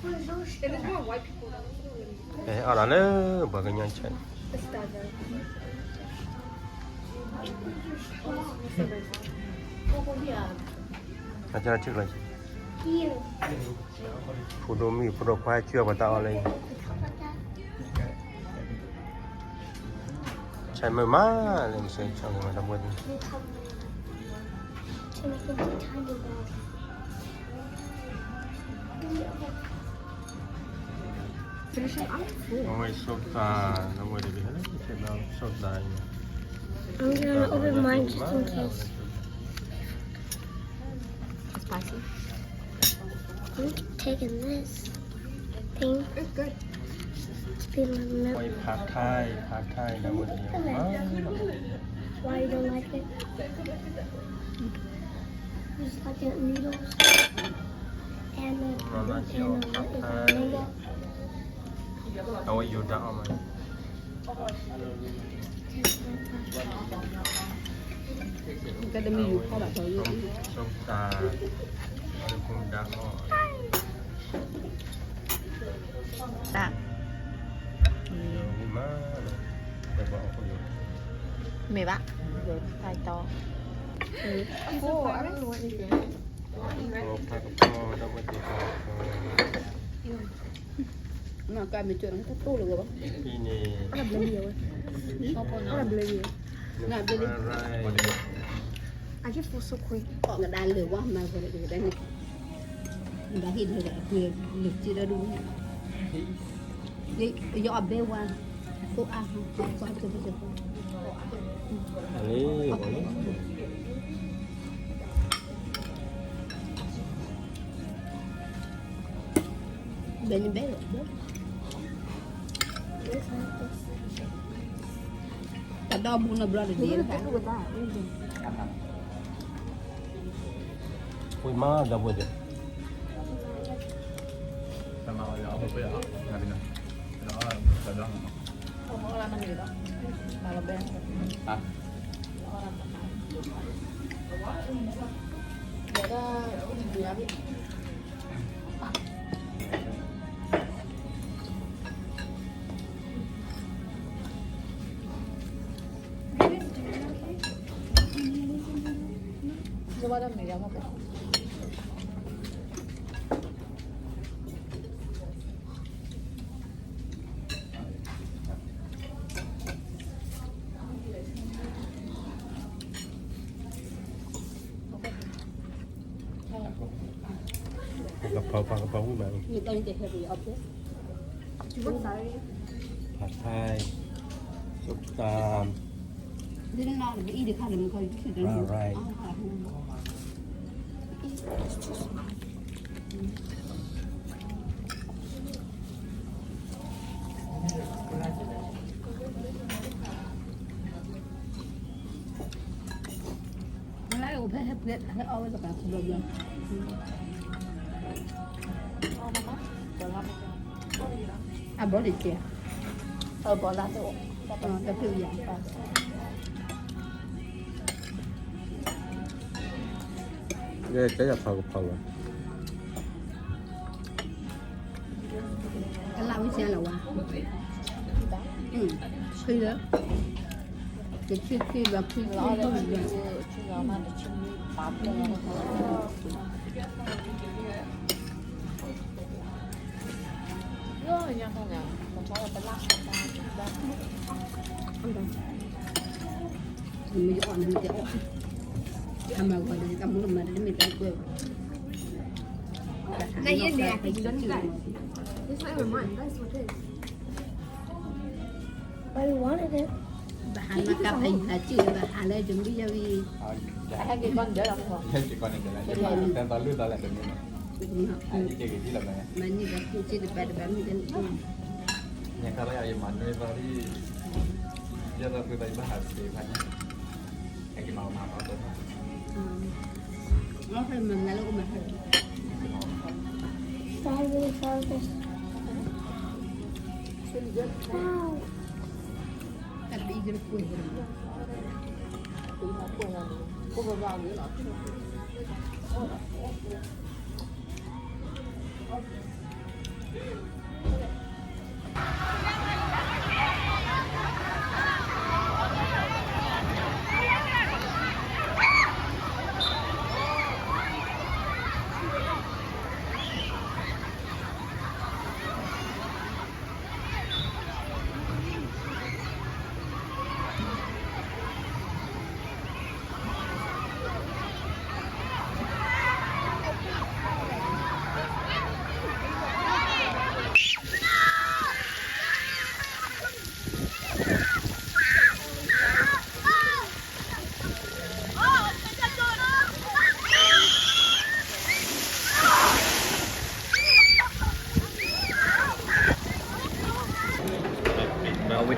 ပဟဲအီၣ်ဒီးလၢပှၤကညီဆဲး အကဆံၣ်လီၤ, ဖိဒိၣ်မုၣ်ဖိဒိၣ်ခွါဆူအပှၤတၢ်အီၣ်လၢ ဆဲးမုာ်မးလၢမုၢ်ဆ့ၣ်ထီၣ်န့ၣ်မး တၢ်ဘိသ့ၣ် အဝဲဆိကတၢ် အဝဲတဘ့ၣ်ဟဲလၢဆိကတၢ်အံၤ I'm gonna open mine just in case. It's spicy. I'm taking this thing. It's good. It's been a minute. ဝဲ pad thai, pad thai ဒီးဝဲတဘ့ၣ်မး Why you don't like it? Just like the noodles and the, and the, and the အဝဲယိၤဒၣ်အီၣ်မး ကတမံၤယူၤဖီၣ်ဘၣ်ဖီယိၤ တၢ် တၢ် မ့ၢ်ဘၣ် တၢ်တီ မ့ၢ်ကမ့ၢ်ကၢၤန့ၣ် တတိၢ်လၢၤဘၣ် အဘျဲလံဝဲ အဘျဲလံ I get full so quick. ကီးကဒါလၢၤဝဲမၤကဒါန့ၣ် ဒီးဟ့ၣ်လၢၤဒီးအပှ့ၤလၢၤစ့ဒီးဒူၣ် ယအီၣ်ဘဲဝါ အခိၣ်အါ ကွၢ်ကၢပစၢၤ အလ့ ဘဲန့ၣ်ဘဲလီၤ တၢ်ဒီဘူနီဘျီတဒ့တခါ ဝံၤမၤဒီးဘိဒဲး ပကဖီ ပကဖီဝံၤမး ပၢ်ဖဲ စူးတၢ် right.ကဲ ကဲ ယဖီကဖီဝဲ ကလၢ်ဝဲစဲလီၤဝါ ချံလၢ ကချံချံလီၤ ချံချံလီၤ Not yet, I think you don't need that. It's not even mine. That's what it is. But I wanted it. ဘၣ်ဟးလၢကပၤ ဟးစံၣ် ဘၣ်ဟးလၢ ယမံယဝံၤ ဟဲက့ၤကီၢ်န့ၣ် တၢ်လၢတၢ်လၢတမံၤ မၤန့ၢ်ဘၣ်ကူၣ်စ့တဘၣ်တဘၣ်မ့ၢ်တန့ၣ် ညါခါလၢယမၤနွဲၢ်သီလံ ယဲၢ်သီဃုသီယဘၣ်ဟးစ့ဖးညါ ဟဲက့ၤမၤမၤသီသီ မၤလၢအိၣ်မၤဟဲ It's really far, this. Wow. That'd be good for you.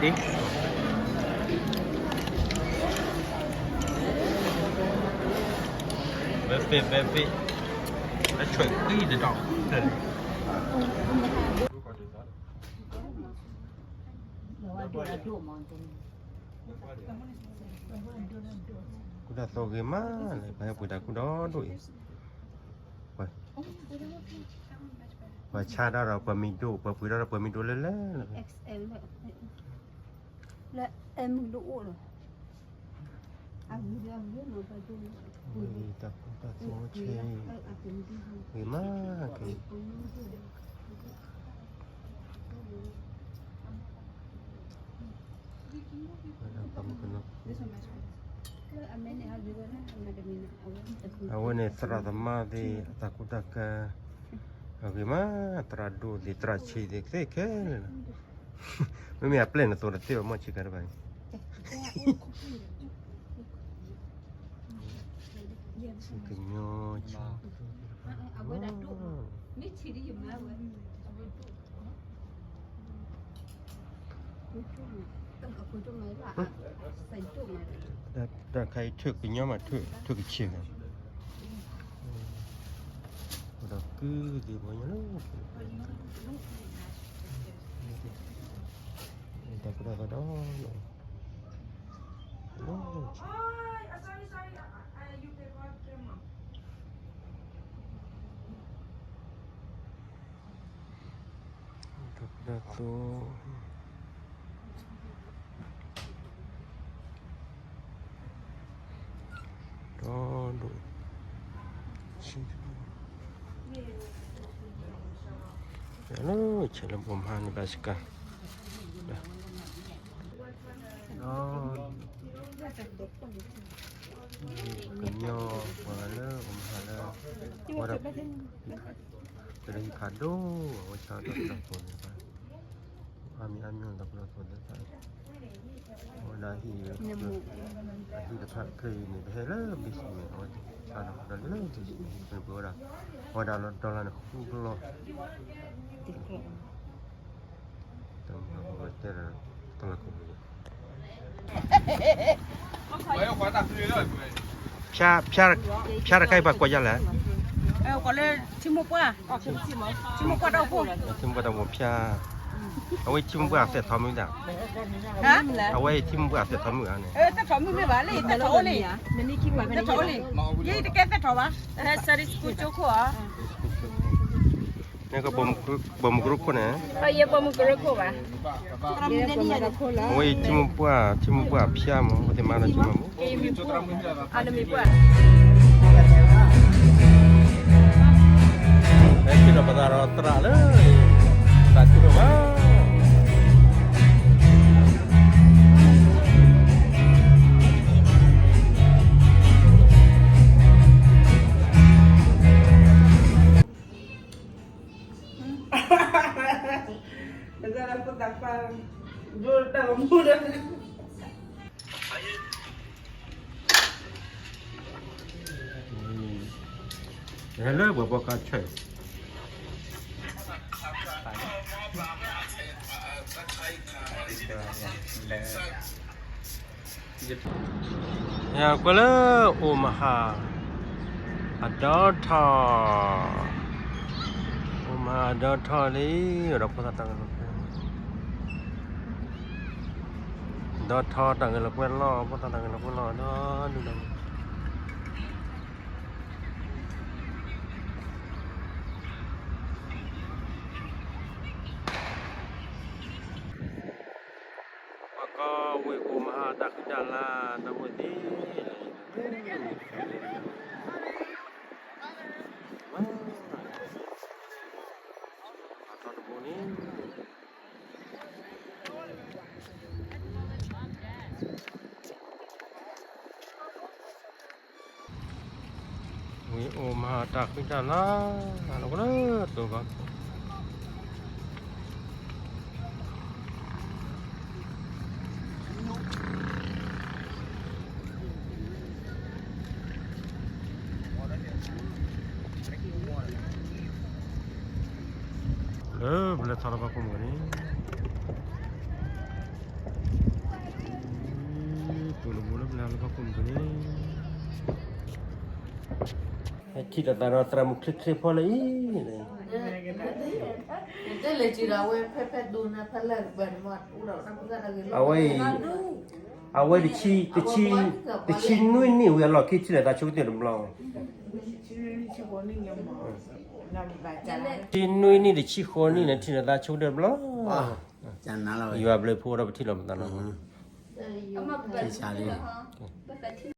Very fit, very fit. လၢဆွဲးကွံတဒီး ကူၣ်တၢ်သိဂ့ၤမးလၢ ပှၤဟဲပှ့ၤတၢ်ကူၣ်ဒီဒိၣ်အံၤ, ပှၤဆါတၢ်ဒီးပှၤမံၤဒိၣ်, ပှၤပှ့ၤတၢ်ဒီးပှၤမံၤဒိၣ်လၢလၢ, လၢအဲမုၢ်ဒိၣ်အိၣ်လီၤ. တၢ်သိဆဲး ဂ့ၤမးက့ၤ, အဝဲန့ၣ်သရၣ်သမါသ့ၣ် အတၢ်ကူတၢ်ကၤ, အဂ့ၤမး, သရၣ်ဒိၣ်သ့ၣ် သရၣ်ဆံးသ့ၣ်သ့ခဲလၢာ်လီၤ. မ့မ့ၢ်အပျဲၢ်နသိးတသ့ဘၣ် မ့ၢ်ဆ့ကၤတဘၣ်န့ၣ်, ကညီ, တၢ်ခါအံၤ ထုးကညီမး ထုးကဆံးဂၤ, ဒီးကုသ့ၣ်ပှၤညီလၢ တၢ်ကူတၢ်သိးဒီး တၢ်ကူတၢ်သိး ဒီဒိၣ်, ဆံး, လၢဆဲးလၢဘိးမဟါန့ၣ် ဘၣ်စကၤ, ဒီး ကညီပှၤလၢအိၣ်မဟါလၢ ဝဲဒၣ် ကရံဖးဒိၣ် အဝဲဆါတၢ်ကူတၢ်သိးန့ၣ် အါမံၤအါမံၤတၢ်ကူတၢ်သိးသ့ၣ်တဖၣ်, အဝဲဒၣ်ဟံၣ်, အဟံၣ်တဖၣ်ချ့အံၤန့ၣ် တဟဲလၢ basement န့ၣ် အဝဲဆါတၢ်ကူတၢ်လၢ basement န့ၣ် ပှဲၤဝဲဒၣ်, အဝဲဒၣ်လီၤ dollar န့ၣ် ဃုကလီၢ် ဖျါ, ဖျါတခါအံၤပှၤကွၢ်ယါလဲၣ်, ကွၢ်လၢထံမိၢ်ပှၢ်, ထံမိၢ်ပှၢ်တၢ်အိၣ်ဖှိၣ်, ထံမိၢ်ပှၢ်တၢ်အိၣ်ဖှိၣ်ဖျါ, အဝဲထံမိၢ်ပှၢ်အသဲးထီမုၢ်ဒၣ်, အဝဲထံမိၢ်ပှၢ်အသဲးထီမုၢ်ဧါန့ၣ်, သဲးထီမုၢ်မ့ၢ်ဘၣ်လၢသဲးထီအိၣ်လံ, သဲးထီအိၣ်လံ, ယဲယတကဲသဲးထီဘၣ်, ဟဲ Sunday school ကၠိခိၣ်ဧါ န့ၣ်က ပိာ်မုၣ်ကရူၢ်ခိၣ်န့ၣ်, ယဲပိာ်မုၣ်ကရူၢ်ခိၣ်ဘၣ်, အဝဲအံၤထံမိၢ်ပှၢ်, ထံမိၢ်ပှၢ်ဖျါမး, အဝဲသ့ၣ်မၤလီၤထံမိၢ်ပှၢ်, အမ့ၢ်ပှၢ်, ဟဲထံၣ်ဒီးပသးဒီးသရၣ်လၢ သးခုဒိၣ်မး ဟဲလၢပှၤဘီကါဆၢၣ်, ယကွၢ်လၢ Omaha အဒီထီၣ်, Omaha အဒီထီၣ်လံ, ဒီးဖိသၣ်တၢ်ဂဲၤလိာ်ကွဲ, ဒီထီၣ်တၢ်ဂဲၤလိာ်ကွဲလီၤ, ဖိသၣ်တၢ်ဂဲၤလိာ်ကွဲလီၤ ဒီဒူၣ်ဒီး ပကဝ့ၢ် Omaha တၢ်ဃံတၢ်လၤ ဒီပုၢ်ဝဲၢ်သ့ၣ်, အထီၣ်တဘိန့ၣ် ဝ့ၢ် Omaha တၢ်ဃံတၢ်လၤ လီၤကလၢတိၤဘၣ် လၢပလဲၤထီၣ်လၢဘၣ်ကိးမုၢ်န့ၣ် လၢလၢဘၣ်ကိးမုၢ်န့ၣ် ဟဲထံၣ်လိာ်သးဒီးသရၣ်မုၣ်ချ့ချ့ဖီလၢအံၤန့ၣ် အဝဲအံၤ အဝဲတဆံ တဆံ တဆံနွံနံၣ်ဝံၤအလီၢ်ခံထံၣ်လိာ်သးဆိကတၢၢ်တဘျီ တဆံနွံနံၣ်တဆံဃိးနံၣ်န့ၣ် ထံၣ်လိာ်သးဆိကတၢၢ်တဘျီ ယွၤဘျုးဖှိၣ်ဒီးပထံၣ်လိာ်ပသးနီၤ က